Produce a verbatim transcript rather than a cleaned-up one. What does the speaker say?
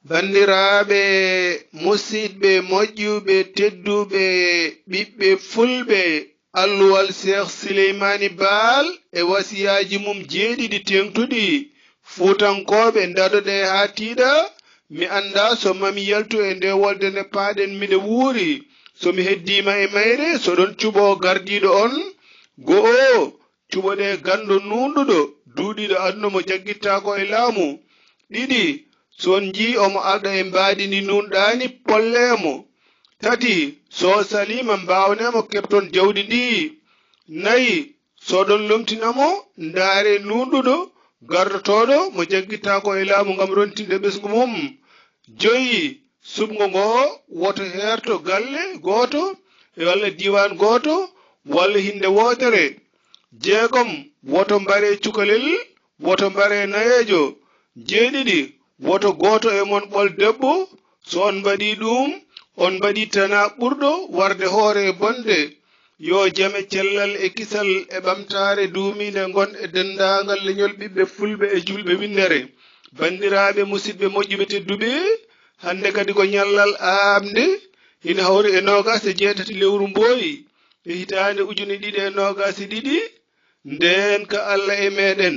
Banndiraaɓe, musidɓe moƴƴuɓe, tedduɓe, ɓiɓɓe fulɓe, alluwal Seex Sileymaani Baal e wasiyaaji mum jeeɗiɗi teeŋtuɗi, Fuutankooɓe, ndaɗoɗee haa tiiɗa, mi anndaa so mami yaltu e nde wolde nde paaɗen miɗo wuuri, so mi heddiima e mayre, so ɗon cuɓoo gardiiɗo on, go'o, cuɓoɗee ganndo nuunɗuɗo, duuɗiiɗo aduna mo jaggittaako e laamu. Ɗiɗi, so on njii omo alɗa e mbaadi ndi nuunɗaani, pollee mo. Tati, so o saliima, mbaawnee mo, keɓton jawdi ndi. Nayi, so oɗon lomtina mo, ndaaree nuunɗuɗo, gardotooɗo mo jaggittaako e laamu ngam rontinde ɓesngu mum. Joyi, suɓngo ngo woto heerto galle gooto walla diiwaan gooto walla hinnde wootere. Jeegom, woto mbaree cukalel, woto mbaree nayeejo. Jeeɗiɗi, woto gooto e mon ɓol debbo. So on mbaɗii ɗuum, on mbaɗii tanaa ɓurɗo warde hoore e bonde. Yo jam e cellal e kisal e ɓamtaare duumiinde ngon e denndaangal leñol ɓiɓɓe fulɓe e juulɓe winndere. Banndiraaɓe, musidɓe moƴƴuɓe tedduɓe, hannde kadi ko ñallal aamnde, ina hawri e noogaas e jeetati lewru mbooyi e hitaande ujune ɗiɗi e noogaas e ɗiɗi, ndeen ka Alla e meeɗen.